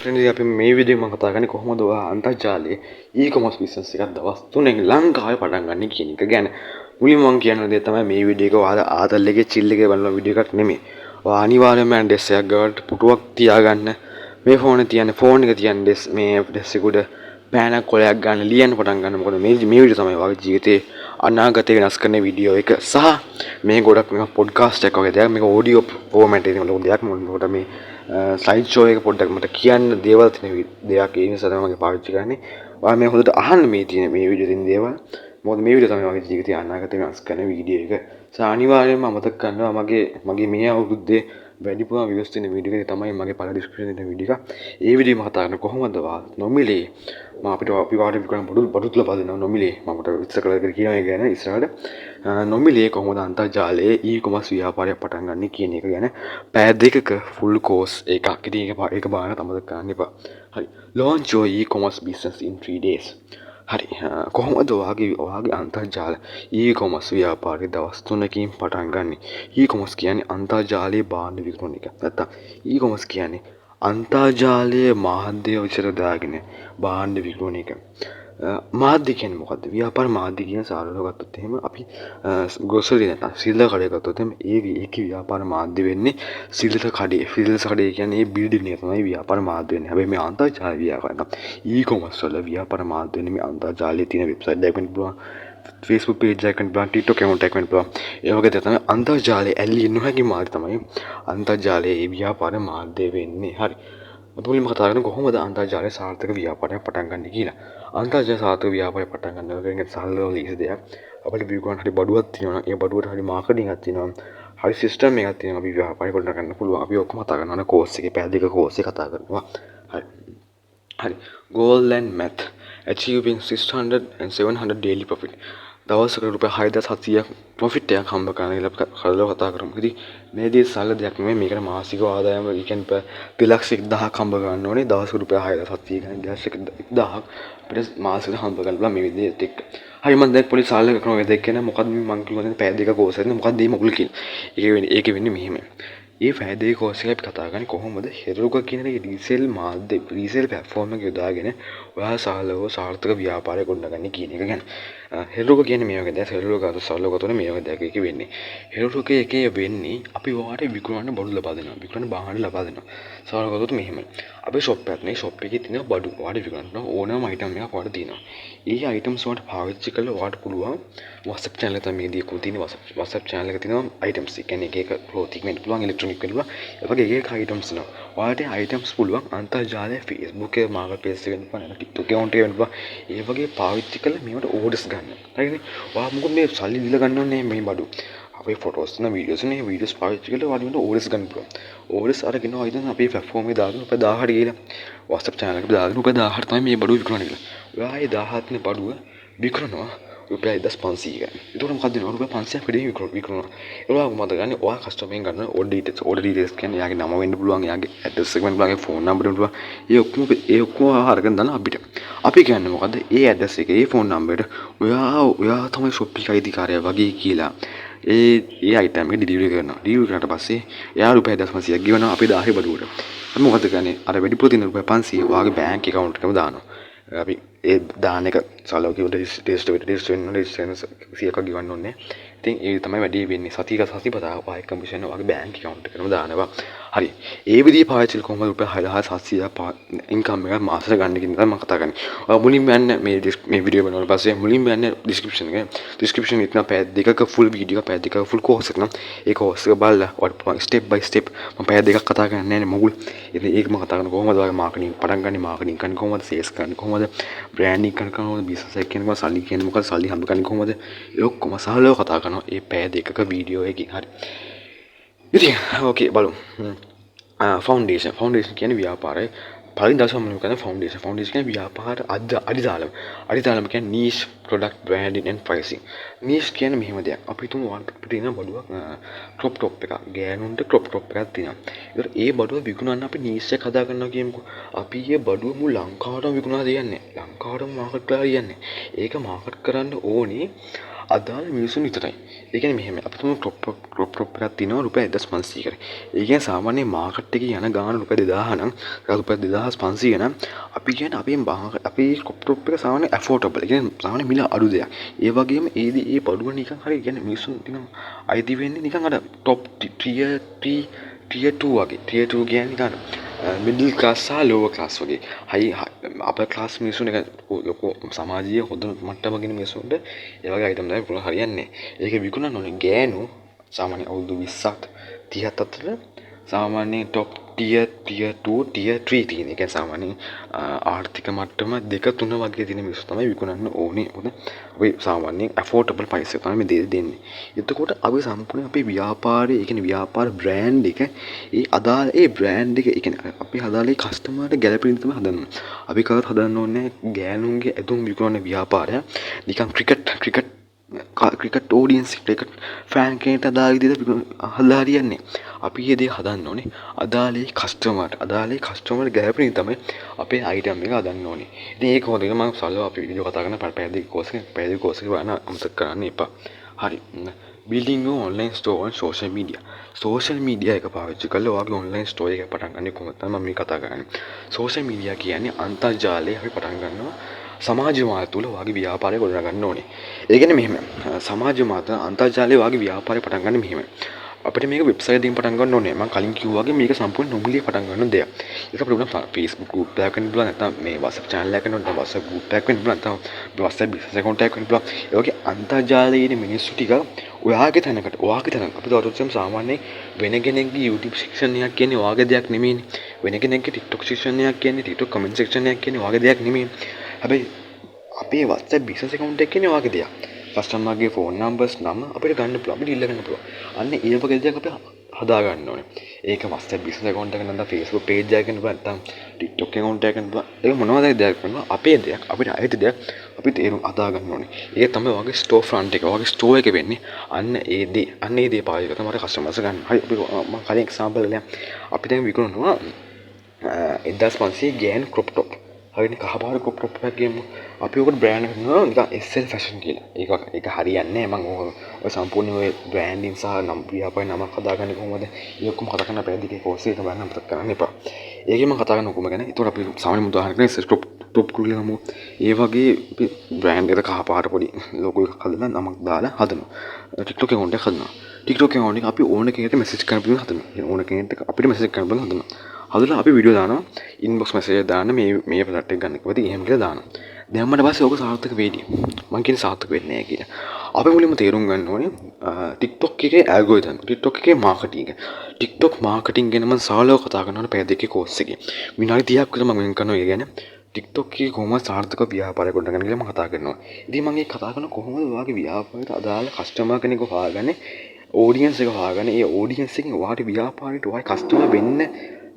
Friends, අපි මේ video මම කතා කරන්නේ කොහොමද ඔයා අන්තර්ජාලයේ e-commerce business එකක් දවස් 3න් ලංකාවේ පටන් ගන්න කියන එක ගැන. මුලින්ම මම කියන්න දේ තමයි, මේ වීඩියෝ එක ඔයාලා ආතල් එකේ චිල් එකේ බලන වීඩියෝ එකක් නෙමෙයි. ඔයා අනිවාර්යයෙන්ම ඩෙස්ක් එකක් ගාවට පුටුවක් තියාගන්න. මේ ෆෝන් එක තියන්න, ෆෝන් එක තියන්න ඩෙස්ක්, මේ ඩෙස්ක් එක උඩ පෑනක් කොලයක් ගන්න, ලියන්න පටන් ගන්න. මොකද මේ මේ වීඩියෝ තමයි ඔයාගේ ජීවිතේ අනාගතය වෙනස් කරන වීඩියෝ එක. සහ මේ ගොඩක් නිකන් පොඩ්කාස්ට් එකක් වගේ දෙයක්. මේක ඔඩියෝ ෆෝමැට් එකේ තියෙන ලොකු දෙයක්. මොකද මේ ස්ලයිඩ් ෂෝ එක පොඩ්ඩක් මට කියන්න දේවල් තියෙන දෙයක්. ඒ නිසා තමයි මම පාවිච්චි කරන්නේ. ඔයා මේ හොඳට අහන්න මේ තියෙන මේ වීඩියෝ තියෙන දේවල්. මොකද මේ වීඩියෝ තමයි මගේ ජීවිතේ අනාගතය වෙනස් කරන වීඩියෝ එක. සහ අනිවාර්යයෙන්ම අමතක කරනවා, මගේ මගේ මේ අවුරුද්දේ වැඩිපුරම වීව්ස් තියෙන වීඩියෝ එක තමයි මගේ පළවෙනි ඩිස්ක්‍රිප්ෂන් එකේ තියෙන වීඩියෝ එක. ඒ වීඩියෝ මම කතා කරන්නේ කොහොමද නොමිලේ මම අපිට අපි වාට විකුණන බඩු බඩුත් ලබා දෙනවා නොමිලේ. මම මට විස්තර කරලා කියනවා ඒ ගැන ඉස්සරහට. නොමිලේ කොහොමද අන්තර්ජාලයේ e-commerce ව්‍යාපාරයක් පටන් ගන්න කියන එක ගැන පැය 2ක ෆුල් කෝස් එකක්. ඉතින් ඒක ඒක බලන්න අමතක කරන්න එපා. හරි. Launch your e-commerce business in 3 days. හරි, කොහොමද ඔයාගේ ඔයාගේ අන්තර්ජාල e-commerce ව්‍යාපාරය දවස් 3කින් පටන් ගන්නෙ? E-commerce කියන්නේ අන්තර්ජාලයේ භාණ්ඩ විකුණන එක. නැත්තම් e-commerce කියන්නේ අන්තර්ජාලයේ මාධ්‍ය විතර දාගෙන භාණ්ඩ විකුණන එක. මාධ්‍ය කියන්නේ මොකද්ද? ව්‍යාපාර මාධ්‍ය කියන සරලව ගත්තොත් එහෙම, අපි ග්‍රොසරි නැත්නම් සිල්ලර කඩේ ගත්තොත් එහෙම, ඒ ඒකේ ව්‍යාපාර මාධ්‍ය වෙන්නේ සිල්ලර කඩේ. සිල්ලර කඩේ කියන්නේ ඒ බිල්ඩින් එක තමයි ව්‍යාපාර මාධ්‍ය වෙන්නේ. හැබැයි මේ අන්තර්ජාල ව්‍යාපාර නැත්නම් e-commerce වල ව්‍යාපාර මාධ්‍ය වෙන්නේ මේ අන්තර්ජාලයේ තියෙන වෙබ්සයිට් එකක් වෙන්න පුළුවන්, Facebook page එකක් වෙන්න පුළුවන්, TikTok account එකක් වෙන්න පුළුවන්. ඒ වගේ දේවල් තමයි අන්තර්ජාලයේ ඇල්ලිය නොහැකි මාධ්‍ය තමයි අන්තර්ජාලයේ ව්‍යාපාර මාධ්‍ය වෙන්නේ. හරි. අපි මුලින්ම කතා කරමු කොහොමද අන්තර්ජාලයේ සාර්ථක ව්‍යාපාරයක් පටන් ගන්න කියලා. අන්තර්ජාල සාර්ථක ව්‍යාපාරයක් පටන් ගන්න එක සරලව ලේසි දෙයක්. අපිට විකුණන්න හරි බඩුවක් තියෙනවා නම්, ඒ බඩුවට හරි මාකටිං එකක් තියෙනවා නම්, හරි සිස්ටම් එකක් තියෙනවා, අපි ව්‍යාපාරය ගොඩනගන්න පුළුවන්. අපි ඔක්කොම කතා කරනවා කෝස් එකේ, පැය 2 කෝස් එක කතා කරනවා. හරි. හරි. Goal and math, achieving 600 and 700 daily profit. දවසකට රුපියල් 6700ක් ප්‍රොෆිට් එකක් හම්බ කරන්න කියලා අපි සරලව කතා කරමු. ඉතින් මේ දේ සරල දෙයක් නෙමෙයි. මේකට මාසික ආදායම, ඒ කියන්නේ 2,01,000ක් හම්බ කරන්න ඕනේ. දවසකට රුපියල් 6700 ගණන් 2,01,000ක් අපිට මාසෙකට හම්බ කරන්න පුළුවන් මේ විදිහට එක්ක. හරි, මම දැන් පොඩි සරල ක්‍රමවේදයක් කියන මොකද්ද මේ මං කිව්වා පැය 2 කෝස් එකක්, මොකද්ද මේ මොකුල් කියලා. ඒක වෙන්නේ මෙහෙමයි. ඒ පැය 2 කෝස් එක අපි කතා කරන්නේ කොහොමද හෙරුක කියන රීසේල් මාධ්‍ය, රීසේල් ප්ලැට්ෆෝම් එක යොදාගෙන ඔයා සරලව සාර්ථක ව්‍යාපාරයක් ගොඩනගන්නේ කියන එක ගැන. හෙරුක කියන්නේ මේ වගේ දෙයක්. හෙරුක අත සරලව ගත්තොත් මේ වගේ දෙයක් එකේ වෙන්නේ. හෙරුක එකේ වෙන්නේ අපි ඔයාට විකුණන්න බඩු ලබා දෙනවා. විකුණන්න භාණ්ඩ ලබා දෙනවා. සරලව ගත්තොත් මෙහෙමයි. අපේ ෂොප් එකක් නේ. ෂොප් එකේ තියෙන බඩු ඔයාට විකුණන්න ඕනෑම අයිටම් එකක් ඔයාට තියෙනවා. ඒ අයිටම්ස් වලට පාවිච්චි කරලා ඔයාට පුළුවන් WhatsApp channel එක තමයි මේ දී තියෙන WhatsApp channel එක තියෙනවා items. ඒ කියන්නේ එක එක clothing වෙන්න පුළුවන්, ඉලෙක්ට්‍රොනික වෙන්න පුළුවන්. ඒ වගේ එක එක items තියෙනවා. ඔයාලට ඒ items පුළුවන් අන්තර්ජාලයේ Facebook එකේ මාකට් ප්ලේස් එක වෙන්න පුළුවන්, නැත්නම් TikTok account එක වෙන්න පුළුවන්. ඒ වගේ පාවිච්චි කරලා මේවට ඕඩර්ස් ගන්න. හරිනේ? ඔයා මොකද මේ සල්ලි දීලා ගන්න ඕනේ මේ බඩු. අපේ ෆොටෝස් තියෙන, වීඩියෝස් තියෙන, මේ වීඩියෝස් පාවිච්චි කරලා ඔයාලට මේකට ඕඩර්ස් ගන්න පුළුවන්. ඕඩර්ස් අරගෙන ඔයා ඉතින් අපේ ප්ලැට්ෆෝම් එකේ දාගෙන රුපියල් 1000ට ගිහලා WhatsApp channel එකට දාගෙන රුපියල් 1000ට තමයි මේ බඩුව විකුණන්නේ කියලා. ඔයා ඒ 1000 බඩුව විකුණනවා රුපියල් 1500කට. එතකොට මොකක්ද වෙන්නේ? රුපියල් 500ක් වැඩියෙන් විකුණනවා. ඒක ඔයා කොහොමද ගන්නේ? ඔයා කස්ටමර් එකෙන් ගන්න ඕඩර් ඩීටේල්ස්. ඕඩර් ඩීටේල්ස් කියන්නේ එයාගේ නම වෙන්න පුළුවන්, එයාගේ ඇඩ්‍රස් එක වෙන්න පුළුවන්, එයාගේ ෆෝන් නම්බර් වෙන්න පුළුවන්. ඒ ඔක්කොම ඔයා අරගෙන දාන්න අපිට. අපි කියන්නේ මොකද්ද? ඒ ඇඩ්‍රස් එක, ඒ ෆෝන් නම්බරේට ඔයා ඔයා තමයි ෂොප් එකේ අයිතිකාරයා වගේ කියලා ඒ ඒ අයිටම් එක ඩිලිවරි කරනවා. ඩිලිවරි කරාට පස්සේ එයා රුපියල් 1500ක් ගෙවනවා අපේ 1000 බඩුවට. අපි මොකද්ද කරන්නේ? අර වැඩිපුර තියෙන රුපියල් 500 ඔයාගේ බැංක් ඇකවුන්ට් එකටම දානවා. අපි ඒ දාන එක සරලව කිව්වොත් රෙජිස්ටර් වෙන්න රෙජිස්ටර් වෙන්න රෙජිස්ටර් වෙන 100ක් ගෙවන්න ඕනේ. ඉතින් ඒ තමයි වැඩි වෙන්නේ. සතියක සතිපතා ඔයාගේ කමිෂන් ඔයාගේ බැංක් ඇකවුන්ට් එකටම දානවා. හරි. ඒ විදිහේ පාවිච්චි කරලා කොහොමද රුපියල් 6700 ඉන්කම් එකක් මාසෙට ගන්න කියන එක තමයි මම කතා කරන්නේ. ඔයා මුලින්ම යන්න මේ මේ වීඩියෝ බලනකොට පස්සේ මුලින්ම යන්න ඩිස්ක්‍රිප්ෂන් එක. ඩිස්ක්‍රිප්ෂන් එකේ තියෙන පැය 2ක ෆුල් වීඩියෝ එක, පැය 2ක ෆුල් කෝස් එක නම් ඒ කෝස් එක බලලා ඔයාලට පුළුවන් ස්ටෙප් බයි ස්ටෙප්. මම පැය 2ක් කතා කරන්නේ නැහැ නේ මොගුල්. ඉතින් ඒක මම කතා කරන්නේ කොහොමද ඔයාගේ මාකටිං පටන් ගන්නේ, මාකටිං කරන්නේ කොහොමද, සේල්ස් කරන්නේ කොහොමද, බ්‍රෑන්ඩින් කරන්නේ කොහොමද, බිස්නස් එක කියන්නේ කොහොමද, සල්ලි කියන්නේ මොකද්ද, සල්ලි හම්බ කරන්නේ කොහොමද, ඒ ඔක්කොම සරලව කතා කරනවා ඒ පැය 2ක වීඩියෝ එකකින්. හරි. ඉතින් ඕකේ බලමු. ෆවුන්ඩේෂන්. ෆවුන්ඩේෂන් කියන්නේ ව්‍යාපාරයේ පළවෙනි දවසම මම කරන්නේ ෆවුන්ඩේෂන්. ෆවුන්ඩේෂන් කියන්නේ ව්‍යාපාර අඩිතාලම. අඩිතාලම කියන්නේ niche, product, branding and pricing. Niche කියන්නේ මෙහෙම දෙයක්. අපි හිතමු ඔයාලට අපිට තියෙන බඩුවක් ක්‍රොප් ටොප් එකක්. ගෑනුන්ට ක්‍රොප් ටොප් එකක් තියෙනවා. ඒතර ඒ බඩුව විකුණන්න අපි නීෂ් එකක් හදා ගන්නවා කියමුකෝ. අපි ඒ බඩුව මුළු ලංකාවටම විකුණලා තියන්නේ. ලංකාවටම මාකට් කරලා තියන්නේ. ඒක මාකට් කරන්න ඕනේ අදාළ මිනිසුන් විතරයි. ඒ කියන්නේ මෙහෙම අපි තුමු ක්‍රොප් ක්‍රොප් ටොප් එකක් තියෙනවා රුපියල් 1500කට. ඒ කියන්නේ සාමාන්‍ය මාකට් එකේ යන ගාන රුපියල් 2000 නම්, රුපියල් 2500 නම්, අපි කියන්නේ අපේ අපේ ක්‍රොප් ටොප් එක සාමාන්‍ය ඇෆෝඩබල්. ඒ කියන්නේ සාමාන්‍ය මිල අඩු දෙයක්. ඒ වගේම ඒ ඒ බඩුව නිකන් හරි කියන්නේ මිනිසුන් නිකන් අයිති වෙන්නේ නිකන් අර ටොප් ටියර් 3, ටියර් 2 වගේ. ටියර් 2 කියන්නේ නිකන් මිඩල් ක්ලාස් සහ ලෝවර් ක්ලාස් වගේ. හයි අපර් ක්ලාස් මිනිස්සුන් එක ලොකු සමාජීය හොඳ මට්ටමක ඉන්න මිනිස්සුන්ට ඒ වගේ අයිටම් තමයි පුළුවන් හරියන්නේ. ඒක විකුණන්න ඕනේ ගෑනු සාමාන්‍ය අවුරුදු 20ක් 30ක් අතර, සාමාන්‍යයෙන් ටොප් ටියර්, ටියර් 2, ටියර් 3 තියෙන. ඒ කියන්නේ සාමාන්‍යයෙන් ආර්ථික මට්ටම 2, 3 වගේ තියෙන මිනිස්සු තමයි විකුණන්න ඕනේ. මොකද අපි සාමාන්‍යයෙන් ඇෆෝඩබල් ප්‍රයිස් එක තමයි මේ දේ දෙන්නේ. එතකොට අපි සම්පූර්ණ අපේ ව්‍යාපාරයේ, ඒ කියන්නේ ව්‍යාපාර බ්‍රෑන්ඩ් එක, ඒ අදාළ ඒ බ්‍රෑන්ඩ් එක, ඒ කියන්නේ අපි අදාළ ඒ කස්ටමර්ට ගැලපෙන විදිහට තමයි හදන්න. අපි කවදාවත් හදන්න ඕනේ නැහැ ගෑනුන්ගේ ඇඳුම් විකුණන ව්‍යාපාරයක් නිකන් cricket cricket cricket audience, cricket fan කෙනෙක්ට අදාළ විදිහට හදලා හරියන්නේ නැහැ. අපි මේ දේ හදන්න ඕනේ අදාළ ඒ කස්ටමර්ට, අදාළ ඒ කස්ටමර්ට ගැලපෙන විදිහට තමයි අපේ අයිටම් එක හදන්න ඕනේ. ඉතින් ඒක කොහොමද කියලා මම සරලව අපි වීඩියෝ කතා කරන පැය දෙක කෝස් එක, පැය දෙක කෝස් එක බලන්න අමතක කරන්න එපා. හරි. Building your online store on social media. Social media එක පාවිච්චි කරලා ඔයාගේ ඔන්ලයින් ස්ටෝර් එක පටන් ගන්නේ කොහොමද තමයි මම මේ කතා කරන්නේ. සෝෂල් මීඩියා කියන්නේ අන්තර්ජාලය අපි පටන් ගන්නවා. සමාජ මාධ්‍ය තුල ඔයාගේ ව්‍යාපාරය ගොඩනගන්න ඕනේ. ඒ කියන්නේ මෙහෙම, සමාජ මාධ්‍ය අන්තර්ජාලයේ ඔයාගේ ව්‍යාපාරය පටන් ගන්න මෙහෙමයි. අපිට මේක වෙබ්සයිට් එකකින් පටන් ගන්න ඕනේ. මම කලින් කිව්වා වගේ මේක සම්පූර්ණ නොමිලේ පටන් ගන්න දෙයක්. ඒක අපිට උනත් Facebook group එකක් වෙන්න පුළුවන්, නැත්නම් මේ WhatsApp channel එකක් වෙන්න පුළුවන්, නැත්නම් WhatsApp group එකක් වෙන්න පුළුවන්, නැත්නම් WhatsApp business account එකක් වෙන්න පුළුවන්. ඒ වගේ අන්තර්ජාලයේ ඉන්න මිනිස්සු ටික ඔයාගේ තැනකට, ඔයාගේ තැනකට අපි දවස් සාමාන්‍යයෙන් වෙන කෙනෙක්ගේ YouTube section එකක් කියන්නේ ඔයාගේ දෙයක් නෙමෙයිනේ. වෙන කෙනෙක්ගේ TikTok section එකක් කියන්නේ, TikTok comment section එකක් කියන්නේ ඔයාගේ දෙයක් නෙමෙයිනේ. හැබැයි අපේ WhatsApp business account එක කියන්නේ ඔයාගේ දෙයක්. කස්ටමර්ගේ ෆෝන් නම්බර්ස්, නම අපිට ගන්න පුළුවන්, අපිට ඉල්ල ගන්න පුළුවන්. අන්න ඒ වගේ දෙයක් අපි හදා ගන්න ඕනේ. ඒක WhatsApp business account එක නැත්නම් Facebook page එකක් වෙන්න පුළුවන්, නැත්නම් TikTok account එකක් වෙන්න පුළුවන්. ඒක මොනවා හරි දෙයක් වෙනවා. අපේ දෙයක්, අපිට අයිති දෙයක් අපි තේරුම් හදා ගන්න ඕනේ. ඒක තමයි ඔයාගේ ස්ටෝර් ෆ්‍රන්ට් එක. ඔයාගේ ස්ටෝර් එක වෙන්නේ අන්න ඒ දේ. අන්න ඒ දේ පාවිච්චි කරලා තමයි කස්ටමර්ස් ගන්න. හරි, අපි මම කලින් එක්සැම්පල් එකක් අපි දැන් විකුණනවා 1500 ගෑනු ක්‍රොප් ටොප්. හරිනේ, කහ පාට ක්‍රොප් ටොප් එකක් ගමු. අපි ඔකට බ්‍රෑන්ඩ් එක කරනවා නිකන් SL fashion කියලා. ඒක ඒක හරියන්නේ නැහැ. මං ඔය සම්පූර්ණ ඔය බ්‍රෑන්ඩින් සහ නම් ව්‍යාපාර නමක් හදාගන්නේ කොහොමද? ඒ ඔක්කොම කතා කරන පැය දෙකේ කෝස් එක බලන්න අමතක කරන්න එපා. ඒකෙන් මං කතා කරන ඔක්කොම ගැන. ඒතකොට අපි සාමාන්‍ය උදාහරණයක් SL crop top කියලා ගමු. ඒ වගේ අපි බ්‍රෑන්ඩ් එක කහ පාට පොඩි ලෝගෝ එකක් හදලා නමක් දාලා හදනවා. TikTok account එකක් හදනවා. TikTok account එක අපි ඕන කෙනෙක්ට මැසේජ් කරන්න පුළුවන් හදනවා. ඕන කෙනෙක්ට අපිට මැසේජ් කරන්න පුළුවන් හදනවා. හදලා අපි වීඩියෝ දානවා, ඉන්බොක්ස් මැසේජ් එකක් දාන්න මේ මේ ප්‍රොඩක්ට් එක ගන්න කැමති එහෙම කියලා දානවා. දැම්මට පස්සේ ඕක සාර්ථක වෙයිද? මං කියන්නේ සාර්ථක වෙන්නේ නැහැ කියලා. අපි මුලින්ම තේරුම් ගන්න ඕනේ TikTok එකේ ඇල්ගොරිතම්, TikTok එකේ මාකටිං එක. TikTok marketing ගැන මං සරලව කතා කරනවා පැය දෙකේ කෝස් එකේ. විනාඩි 30ක් විතර මං වෙන් කරනවා ඒ ගැන. TikTok එකේ කොහොමද සාර්ථක ව්‍යාපාරයක් ගොඩනගන්නේ කියලා මං කතා කරනවා. ඉතින් මං ඒ කතා කරන කොහොමද ඔයාගේ ව්‍යාපාරයට අදාළ කස්ටමර් කෙනෙක්ව හොයාගන්නේ, ඔඩියන්ස් එක හොයාගන්නේ, ඒ ඔඩියන්ස් එකෙන් ඔයාට ව්‍යාපාරයට ඔයාගේ කස්ටමර් වෙන්න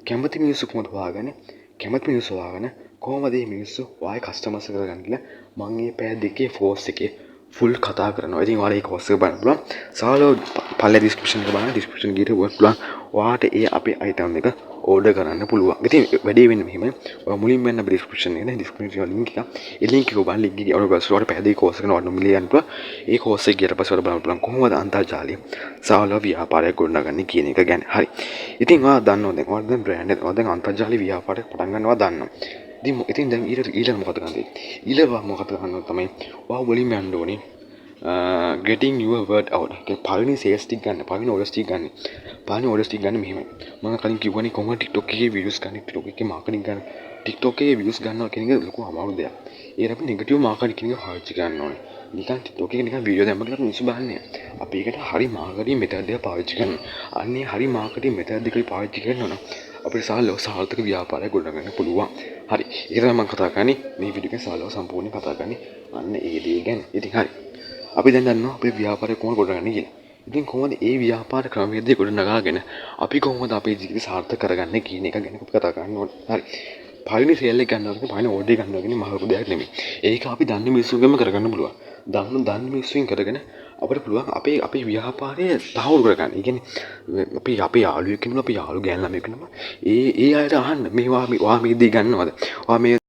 කැමති මිනිස්සු කොහොමද හොයාගන්නේ, කැමති මිනිස්සු හොයාගෙන කොහොමද මේ මිනිස්සු ඔයාගේ කස්ටමර්ස් කරගන්නේ කියලා මං මේ පැය දෙකේ කෝස් එකේ ෆුල් කතා කරනවා. ඉතින් ඔයාලා මේ කෝස් එක බලන්න පුළුවන්. සරලව පල්ලෙහා ඩිස්ක්‍රිප්ෂන් එක බලන්න. ඩිස්ක්‍රිප්ෂන් ගිහින් ඔයාලට පුළුවන් ඔයාට ඒ අපේ අයිටම් එක ඕඩර් කරන්න පුළුවන්. ඉතින් වැඩේ වෙන්නේ මෙහෙමයි. ඔයා මුලින්ම යන්න අපේ ඩිස්ක්‍රිප්ෂන් එකේ ඩිස්ක්‍රිප්ෂන් එකේ ලින්ක් එක. ඒ ලින්ක් එක බලන්න. ලින්ක් එකේ ඔයාලට පස්සේ ඔයාලට පැය දෙකේ කෝස් එක ඔයාලට නොමිලේ යන්න පුළුවන්. ඒ කෝස් එක ගියට පස්සේ ඔයාලට බලන්න පුළුවන් කොහොමද අන්තර්ජාලය සරලව ව්‍යාපාරයක් ගොඩනගන්නේ කියන එක ගැන. හරි. ඉතින් ඔයා දන්නවා දැන් ඔයාලා දැන් බ්‍රෑන්ඩ් එක, ඔයා දැන් අන්තර්ජාලය ව්‍යාපාරයක් පටන් ගන්නවා දන්නවා. ඉතින් ඉතින් දැන් ඊළඟ මොකද කරන්නේ? ඊළඟ මොකද කරන්න තමයි ඔයා මුලින්ම යන්න ඕනේ getting your word out. ඒ පළවෙනි සේල්ස් ටික ගන්න, පළවෙනි ඕඩර්ස් ටික ගන්න. පළවෙනි ඕඩර්ස් ටික ගන්න මෙහෙමයි. මම කලින් කිව්වනේ කොහොමද TikTok එකේ වීඩියෝස් ගන්න, TikTok එකේ මාකටිං ගන්න. TikTok එකේ වීව්ස් ගන්නවා කියන එක ලොකු අමාරු දෙයක්. ඒකට අපි නෙගටිව් මාකටිං කියන එක පාවිච්චි කරන්න ඕනේ. නිකන් TikTok එකේ නිකන් වීඩියෝ දැම්ම කියලා මිනිස්සු බලන්නේ නැහැ. අපි ඒකට හරි මාකටිං මෙතඩ් එක පාවිච්චි කරනවා. අන්න ඒ හරි මාකටිං මෙතඩ් එක පාවිච්චි කරනවා නම් අපිට සරලව සාර්ථක ව්‍යාපාරයක් ගොඩනගන්න පුළුවන්. හරි. ඒක තමයි මම කතා කරන්නේ මේ වීඩියෝ එකෙන් සරලව සම්පූර්ණයෙන් කතා කරන්නේ අන්න ඒ දේ ගැන. ඉතින් හරි. අපි දැන් දන්නවා අපේ ව්‍යාපාරය කොහොමද ගොඩනගන්නේ කියලා. ඉතින් කොහොමද ඒ ව්‍යාපාර ක්‍රමවේදය ගොඩනගාගෙන අපි කොහොමද අපේ ජීවිතය සාර්ථක කරගන්නේ කියන එක ගැන අපි කතා කරන්න ඕනේ. හරි. පළවෙනි සේල් එක ගන්නවා කියන්නේ, පළවෙනි ඕඩර් එක ගන්නවා කියන්නේ මහ ලොකු දෙයක් නෙමෙයි. ඒක අපි දන්න මිනිස්සුන්ගෙන්ම කරගන්න පුළුවන්. දන්න දන්න මිනිස්සුන් කරගෙන අපිට පුළුවන් අපේ අපේ ව්‍යාපාරය තහවුරු කරගන්න. ඒ කියන්නේ අපි අපේ යාළුවෙක් ඉන්නවා, අපේ යාළු ගෑනු ළමයෙක් ඉන්නවා. ඒ ඒ අයට අහන්න මේවා ඔයා මේ දේ ගන්නවද? ඔයා මේ